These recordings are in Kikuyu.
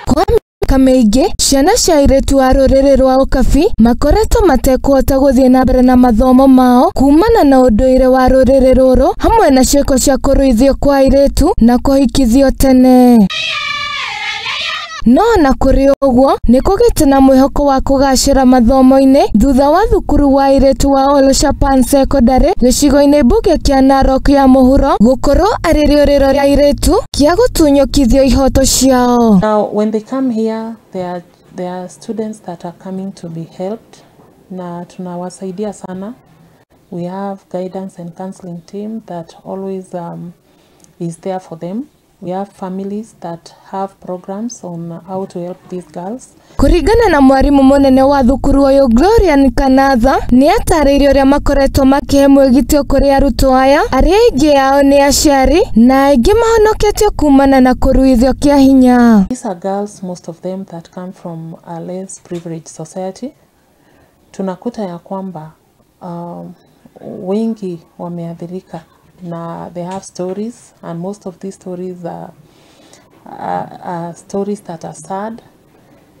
Kwa mĩaka mĩingĩ, ciana cia airĩtu a rũrĩrĩ rwa Ũkabi makoretwo matekũhota gũthiĩ na mbere na mathomo mao kumana na ũndũire wa rũrĩrĩ rũrũ hamwe na ciĩko cia kũruithio kwa airĩtu na kũhikithio tene. No na kũrĩ ũguo, nĩ kũgĩte na mwĩhoko wa kũgacĩra mathomo-inĩ thutha wa thukuru wa airĩtu wa Oloshapan Secondary gĩcigo-inĩ mbunge kĩa Narok ya mũhuro gũkorwo arĩ rĩũrĩro rĩa airĩtu kĩa gũtunyũkithio ihoto ciao. Now, when they come here, there are students that are coming to be helped, na tunawasaidia sana. We have guidance and counseling team that always is there for them. We have families that have programs on how to help these girls. Kũringana na mwarimũ mũnene wa thukuru ũyũ Gloria Nkanatha, nĩ atarĩirie ũrĩa makoretwo makĩhe mwĩgitio kũrĩ arutwo aya arĩa aingĩ ao nĩ aciari na aingĩ mahonoketio kumana na kũruithio kĩa hinya. These are girls, most of them, that come from a less privileged society. Tunakuta ya kwamba wengi wameathirika na they have stories, and most of these stories are stories that are sad.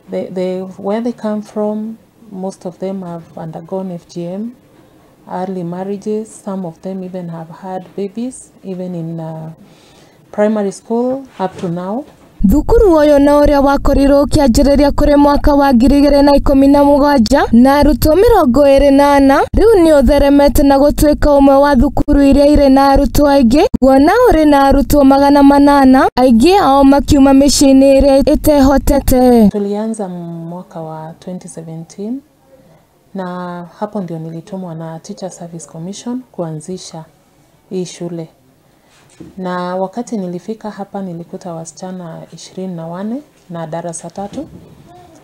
Where they come from, most of them have undergone FGM, early marriages. Some of them even have had babies, even in primary school up to now. Thukuru ũyũ na ũrĩa wakorirwo ũkĩanjĩrĩria kũrĩ mwaka wa 2017 na arutwo 24 rĩu nĩ ũtheremete na gũtuĩka ũmwe wa thukuru iria irĩ na arutwo aingĩ, kuona ũrĩ na arutwo 800, aingĩ ao makiuma mĩciĩ-inĩ ĩrĩa ĩtehotete. Tulianza mwaka wa 2017 na hapo ndio nilitumwa na Teacher Service Commission kuanzisha hii shule. Na wakati nilifika hapa nilikuta wasichana 24 na darasa 3.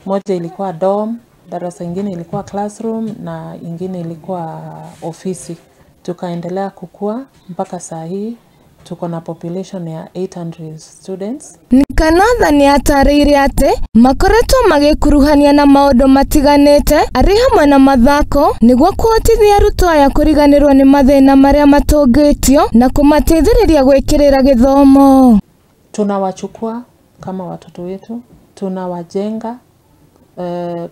Moja ilikuwa dorm, darasa ingine ilikuwa classroom na ingine ilikuwa ofisi. Tukaendelea kukua mpaka saa hii tuko na population ya 800 students. Nkanatha nĩ atarĩirie atĩ makoretwo magĩkuruhania na maũndũ matiganĩte arĩ hamwe na mathako nĩguo kũhotithia arutwo aya kũriganĩrwo nĩ mathĩna marĩa matũngĩtio na kũmateithĩrĩria gwĩkĩrĩra gĩthomo. Tunawachukua kama watoto wetu, tunawajenga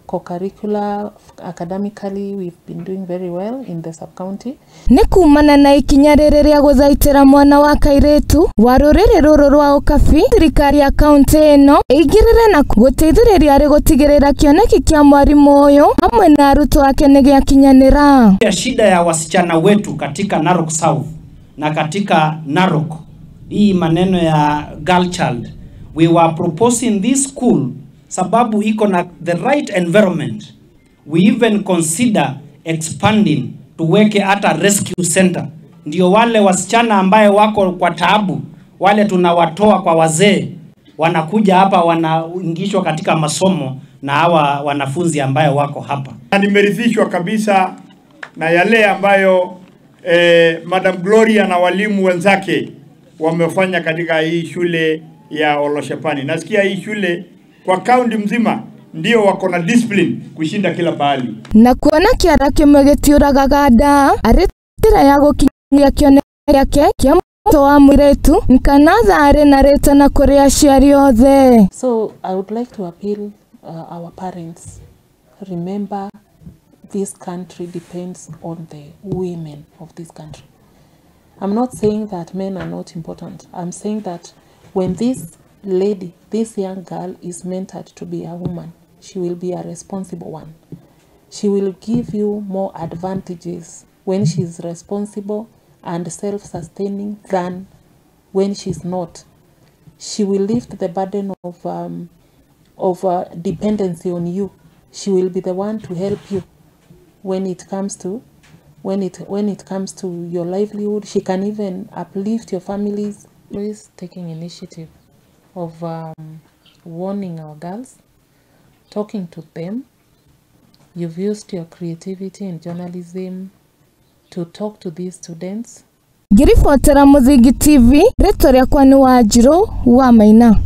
co-curricular, academically we've been doing very well in the sub-county. Nĩ kumana na ikinya rĩrĩ rĩa gũthaitĩra mwana wa kairĩtu wa rũrĩrĩ rũrũ rwa Ũkabi, thirikari ya kaũntĩ ĩno ĩingĩrĩre na gũteithĩrĩria arĩ gũtigĩrĩra kĩoneki kĩa mwarimũ ũyũ hamwe na arutwo ake nĩ gĩakinyanĩra. Shida ya wasichana wetu katika Narok South na katika Narok, hii maneno ya girl child, we were proposing this school sababu iko na the right environment. We even consider expanding tuweke hata rescue center, ndio wale wasichana ambaye wako kwa taabu, wale tunawatoa kwa wazee, wanakuja hapa wanaingishwa katika masomo na hawa wanafunzi ambaye wako hapa. Nimeridhishwa kabisa na yale ambayo Madam Gloria na walimu wenzake wamefanya katika hii shule ya Oloshapani. Nasikia hii shule kwa kaunti mzima ndio wako na discipline kushinda kila pahali. Na kuona kĩara kĩmwe gĩtiũragaga ndaa arĩ njĩra ya gũkinyia kĩoneki gĩake kĩa mũto wa mũirĩtu, Nkanatha arĩ na rĩtana kũrĩ aciari othe. So I would like to appeal our parents. Remember, this country depends on the women of this country. I'm not saying that men are not important. I'm saying that when this lady, this young girl is mentored to be a woman, she will be a responsible one. She will give you more advantages when she's responsible and self-sustaining than when she's not. She will lift the burden of dependency on you. She will be the one to help you when it comes to your livelihood. She can even uplift your families. Always taking initiative of warning our girls, talking to them. You've used your creativity in journalism to talk to these students. Ngĩribotera Mũthingi TV, rĩtwa rĩakwa nĩ Wanjirũ wa Maina.